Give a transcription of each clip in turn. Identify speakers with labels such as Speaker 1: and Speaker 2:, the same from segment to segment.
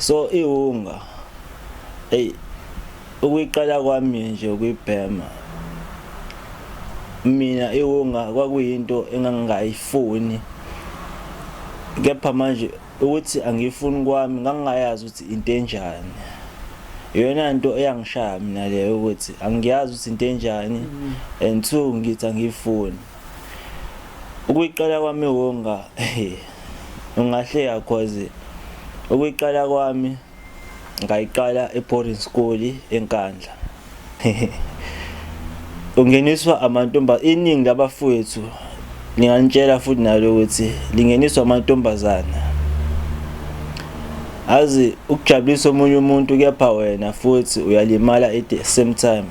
Speaker 1: So iwunga, ey, ukuyiqala kwami nje ukuyibhema mina iwunga kwakuyinto engangingayifuni, kepha manje ukuthi angiyifuni kwami ngangingayazi ukuthi into enjani. Iyona nto eyangishaya mina leyo, ukuthi angiyazi ukuthi into enjani, and two, ngithi angiyifuni. Ukuyiqala kwami iwunga, ungahleka, cause ukuyiqala kwami ngayiqala e-boarding school eNkandla. Ungeniswa amantomba, iningi labafowethu linganitshela futhi nalo ukuthi lingeniswa amantombazana, azi ukujabulisa omunye umuntu, kepha wena futhi uyalimala at the same time.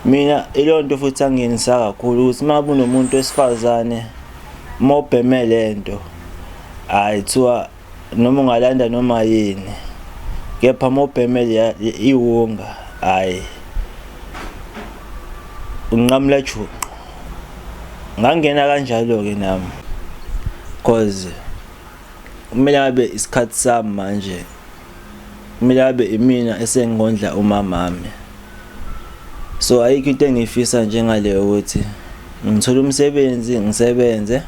Speaker 1: Mina ileyo nto futhi angenisa kakhulu, ukuthi uma ngabe unomuntu wesifazane, uma ubheme lento, hayi, kuthiwa noma ungalanda noma yini, kepha uma ubheme iwunga, hayi, unqamula juqu. Ngangena kanjalo-ke nami, cause kumele ngabe isikhathi sami manje, kumele ngabe imina esengondla umamami. So ayikho into engiyifisa njengaleyo, ukuthi ngithole umsebenzi, ngisebenze.